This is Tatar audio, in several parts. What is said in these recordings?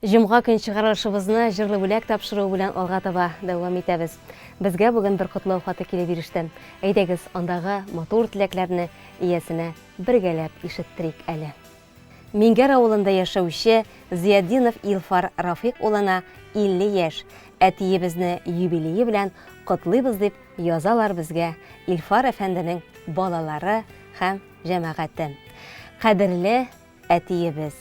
Җомга көн чыгарылышыбызны җырлы бүләк тапшыруы белән алга таба дәвам итәбез. Безгә бүген бер котлау хаты килеп иреште. Әйдәгез, андагы матур теләкләрне иясенә бергәләп ишеттерик әле. Миңгәр авылында яшәүче Зыятдинов Илфар Рафыйк улына 50 яшь, әтиебезне юбилее белән котлыйбыз дип язалар безгә Илфар әфәнденең балалары һәм җәмәгате. Кадерле Әтиебез!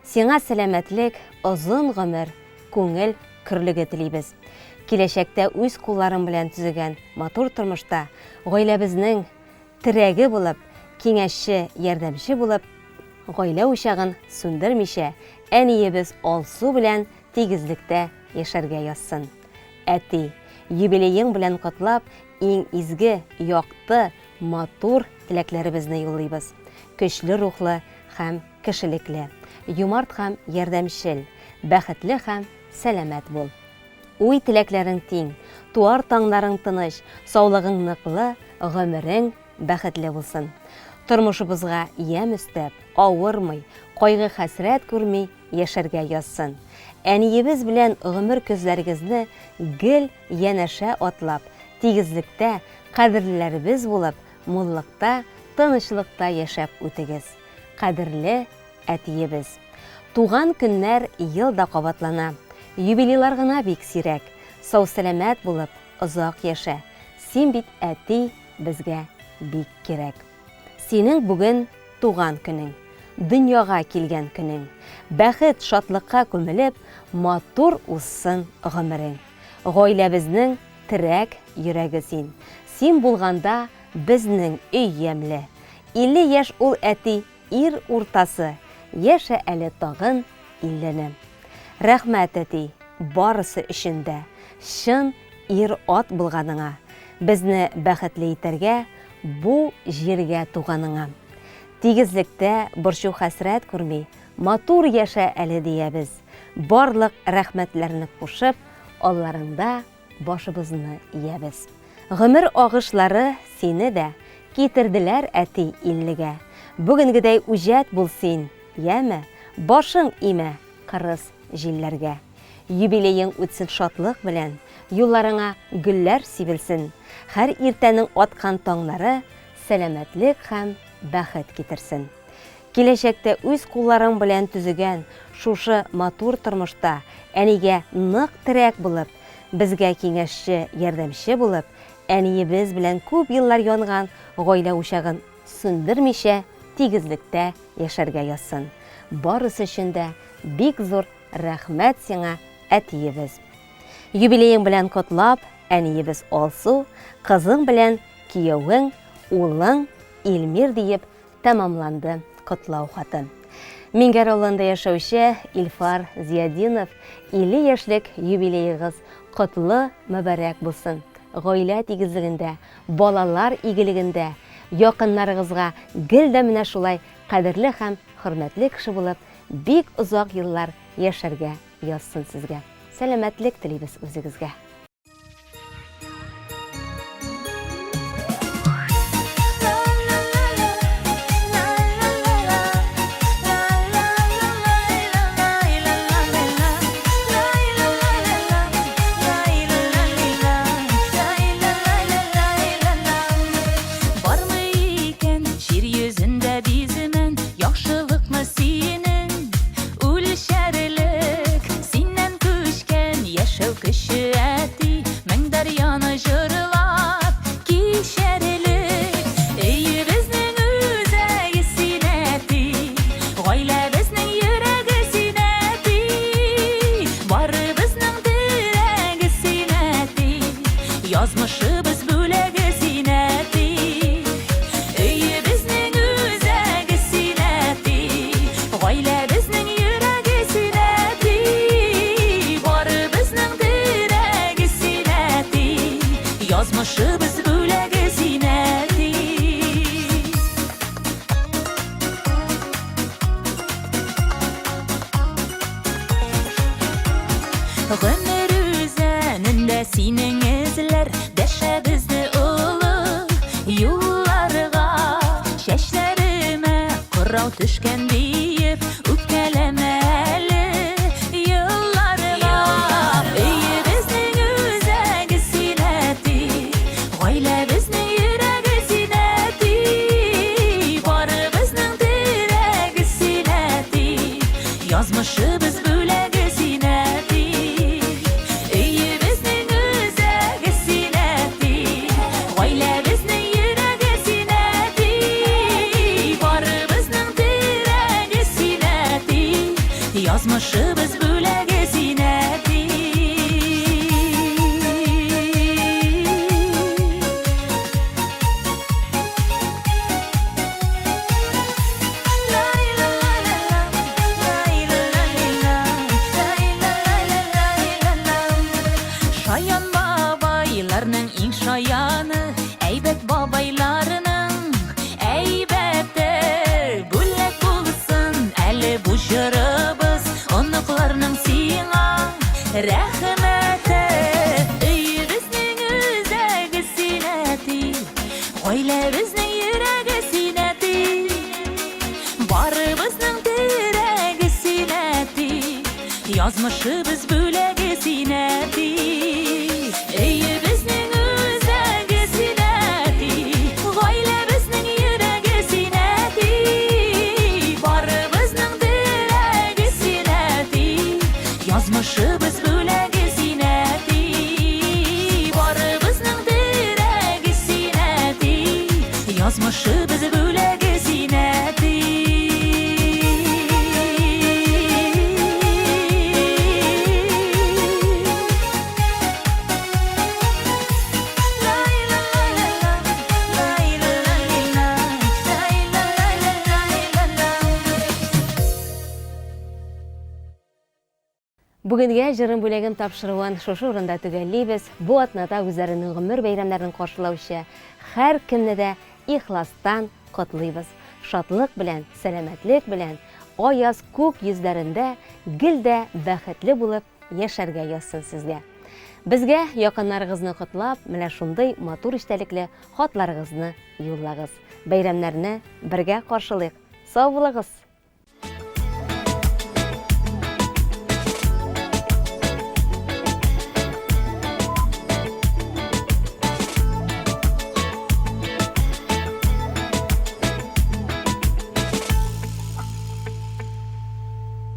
Сиңа сәламәтлек, озын гомер, күңел көрлеге телибез. Киләчәктә үз кулларың белән төзегән матур тормышта гаиләбезнең терәге булып, киңәшче, ярдәмче булып, гаилә учагын сүндермичә, әниебез Алсу белән тигезлектә яшәргә язсын. Әти, юбилеең белән котлап, иң изге, якты, матур теләкләребезне юллыйбыз. Көчле рухлы һәм кешелекле, юмарт һәм ярдәмчел, бәхетле һәм сәламәт бул. Уй-теләкләрең тиң, туар таңнарың тыныч, саулыгың ныклы, гомерең бәхетле булсын. Тормышыбызга ямь өстәп, авырмый, кайгы-хәсрәт күрми яшәргә язсын. Әниебез белән гомер көзләрегезне гел янәшә атлап, тигезлектә, кадерлеләребез булып, муллыкта, тынычлыкта яшәп үтегез, кадерле әтиебез. Туган көннәр ел да кабатлана, юбилейлар гына бик сирәк. Сау-сәламәт булып, озак яшә, син бит әти безгә бик кирәк. Синең бүген туган көнең, дөньяга килгән көнең. Бәхет, шатлыкка күмелеп, матур узсын гомерең. Гаиләбезнең терәк йөрәге син. Син булганда безнең өй ямьле. 50 яшь ул әти, ир уртасы, яшә әле тагын иллене. Рәхмәт, әти, барысы өчен дә, чын ир-ат булганыңа, безне бәхетле итәргә бу җиргә туганыңа. Тигезлектә борчу-хәсрәт күрми, матур яшә әле диябез. Барлык рәхмәтләрне кушып, алларыңда башыбызны иябез. Гомер агышлары сине дә китерделәр, әти, иллегә. Бүгенгедәй үҗәт бул син, яме, башың имә кырыс җилләргә. Юбилеең үтсен шатлык белән, юлларыңа гөлләр сибелсен. Һәр иртәнең аткан таңнары сәламәтлек һәм бәхет китерсен. Киләчәктә үз кулларың белән төзегән шушы матур тормышта әнигә нык терәк булып, безгә киңәшче, ярдәмче булып, әниебез белән күп еллар янган гаилә учагын сүндермичә тигезлектә яшәргә язсын. Барысы өчен дә бик зур рәхмәт сиңа, әтиебез. Юбилеең белән котлап, әниебез Алсу, кызың белән киявең, улың Илмир диеп Тәмамланды котлау хаты. Миңгәр авылында яшәүче Илфар Зиятдинов 50 яшьлек юбилеегыз котлы мөбарәк булсын! Гаилә тигезлегендә, балалар игелегендә, якыннарыгызга гел дә менә шулай кадерле һәм хөрмәтле кеше булып, бик озак еллар яшәргә язсын сезгә. Сәламәтлек телибез үзегезгә. Бармы икән җир йөзендә биземен яхшылыкмы синең Үлчәрлек синнән күчкән яшәү көче, әти, мең дәрьяны җырлап кичәрлек. Өебезнең үзәге син, әти, гаиләбезнең йөрәге син, әти, барыбызның терәге син, әти, язмышыбыз бүләге син, әти. Өебезнең үзәге син, әти, Гаиләбезнең йөрәге син, әти, Барыбызның терәге син, әти, Язмышыбыз бүләге син, әти. Гомер үзәнендә синең эзләр Дәшә безне олы юлларга. Чәчләремә кырау төшкән диеп, Үпкәләмә әле, елларга. Язмышыбыз бүләге син, әти. Өебезнең үзәге син, әти. Гаиләбезнең йөрәге син, әти. Барыбызның терәге син, әти. Язмышыбыз бүләге син, әти. Шаян бабайларның иң шаяны, әйбәт бабайларның әйбәте. Бүләк булсын әле бу җырыбыз, оныкларның сиңа рәхмәте. Өебезнең үзәге син, әти. Гаиләбезнең йөрәге син, әти. Барыбызның терәге син, әти. Язмышыбыз бүләге син, әти. Өебезнең үзәге син, әти. Гаиләбезнең йөрәге син, әти. Барыбызның терәге син, әти. Язмышыбыз бүләге син, әти. Барыбызның терәге син, әти. Язмышыбыз бүләге син, әти. Бүгенгә Җырым бүләгем тапшыруын шушы урында төгәллибез. Бу атнада үзләренең гомер бәйрәмнәрен каршылаучы һәркемне дә ихластан котлыйбыз. Шатлык белән, сәламәтлек белән, аяз күк йөзләрендә гел дә бәхетле булып яшәргә язсын сезгә. Безгә якыннарыгызны котлап, менә шундый матур эчтәлекле хатларыгызны юллагыз. Бәйрәмнәрне бергә каршылыйк. Сау булыгыз!